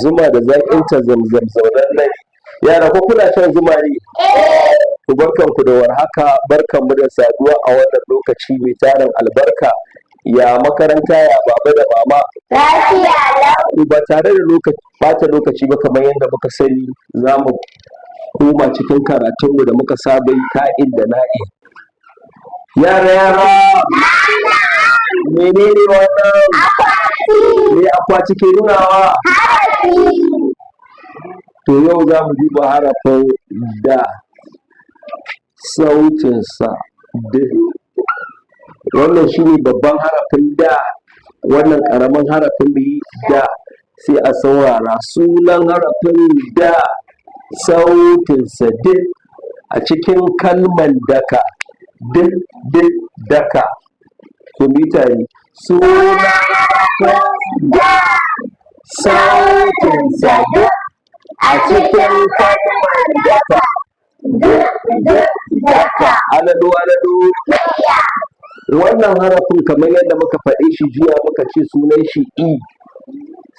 Zuma da zaƙinta zamzam zaunan nan. Yara, ko kuna shan zuma ne? To, barkanku da warhaka, barkanmu da saduwa a wannan lokaci mai tarin albarka. Ya makaranta, ya baba da mama? Lafiya lau. To, ba tare da ɓata lokaci ba, kamar yadda muka sani, za mu koma cikin karatunmu da muka saba yi ka'in da na'in. Yara, yara, menene wannan? Akwati. Me akwati ke nunawa? Harafi. To, yau za mu duba harafin da sautinsa D. Wannan shine babban harafin da, wannan ƙaramin harafin da. Sai a saurara: sunan harafin da, sautinsa D, a cikin kalman daka. D, D, daka. To, mu yi tare: sunan harafin Da. sautinsa D, a cikin kalmar daka. D, D, daka. Aladu, aladu. Iya. Wannan harafin, kamar yadda muka faɗe shi jiya, muka ce sunan shi I,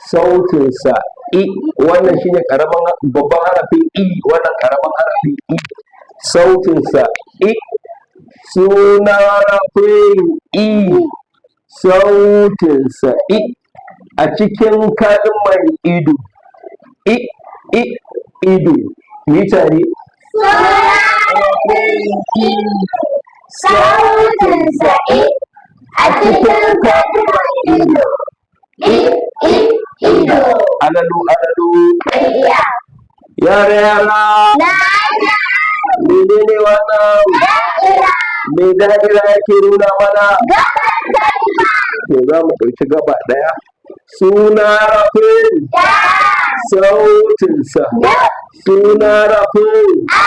sautinsa I. Wannan shine ƙaramin babban harafin I, wannan ƙaramin harafin I, sautinsa I. Sunan harafin I, sautinsa I, a cikin kalmar ido. I, I, ido. Mu yi tare: Sunan harafin I. Sautinsa I. A cikin kalmar ido. I, I, ido. Alalu, alalu. Iya. Yara, yara. Na'am. Menene wannan? Da'ira. Me da'ira yake nuna mana? Gabar kalma. To, za mu ɗauki gaba ɗaya. Suna harafin Da. sautinsa D. suna harafin A.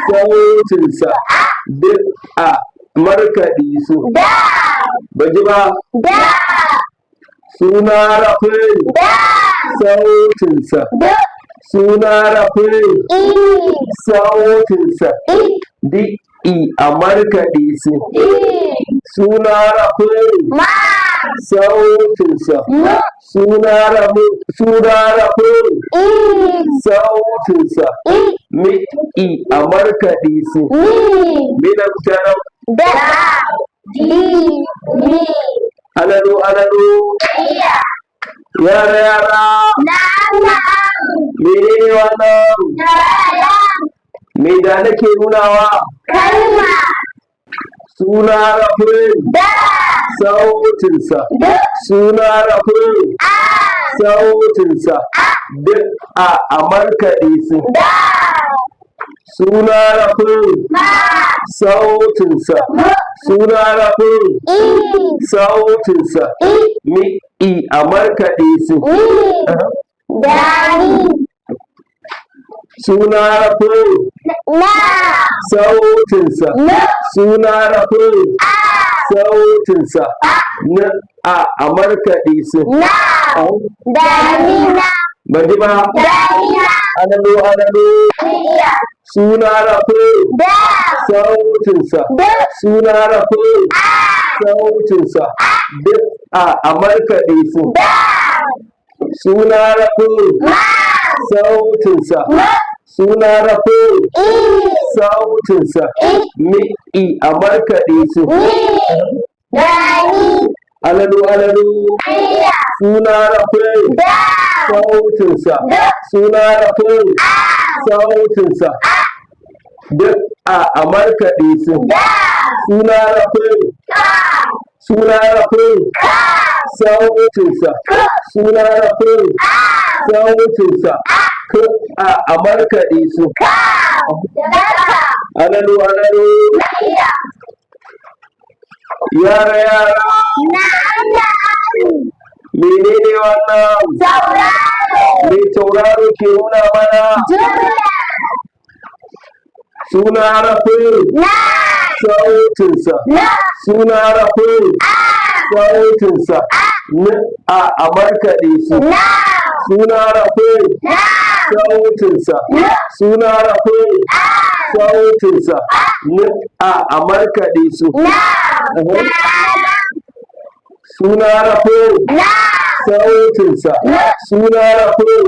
sautinsa duk a markaɗe su. Da. Ban ji ba. Da. Suna harafin Da. sautinsa D. suna harafin I. sautinsa I. D, I, a markaɗe su. D. Suna harafin Ma. sautinsa M. suna harafin I. sautinsa I. Mi, I, a markaɗe su. Mi. Mina mutanen. Da. D. Mi. Alalo, alalo. Iya. Yara, yara. Na'am, na'am. Menene wannan? Dala. Me da nake nunawa? Kalma. Suna harafin Da. sautinsa D. suna harafin A. sautinsa D, a markaɗe su. Da. Suna harafin Ma. sautinsa M. suna harafin I. sautinsa I. Mi, I, a markaɗe su. Mi. Dani. Suna harafin Na. sautinsa N. suna harafin A. sautinsa N, a markaɗe su. Na. Damina. Ban ji ba. Damina. Alalo, alalo. Iya. Suna harafin Da. sautinsa D. suna harafin A. sautinsa D, a markaɗe su. Da. Suna harafin Ma. sautinsa M. suna harafin I. sautinsa I. Mi, I, a markaɗe su. Mi. Dani. Alalo, alalo. Iya. Suna harafin Da. sautinsa D. suna harafin A. sautinsa D, a markaɗe su. Da. Suna harafin Ka. suna harafin Ka. sautinsa K. suna harafin A. sautinsa K, a markaɗe su. Ka. Daka. Alalo, alalo. Iya. Yara, yara. Na'am, na'am. Menene wannan? Tauraro. Me tauraro ke nuna mana? Jumla. Suna harafin Na. sautinsa N. suna harafin A. sautinsa N, a markaɗe su. Na. Suna harafin Na. sautinsa N. suna harafin A. sautinsa N, a markaɗe su. Na. Suna harafin Na. Sautinsa. Suna harafin.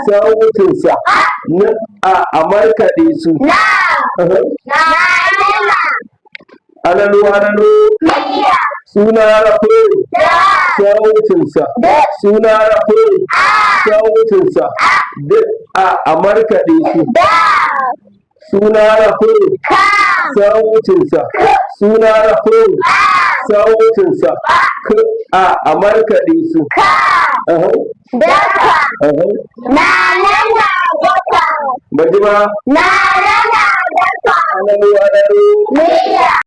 Sautinsa. N a a markaɗe su. Alalo alalo. Suna harafin. Sautinsa. Suna harafin. Sautinsa. D a a markaɗe su. Suna harafin. Sautinsa. Suna harafin. Sautinsa. K a a markaɗe su. Aha, aha. Ban ji ba. Alalo alalo.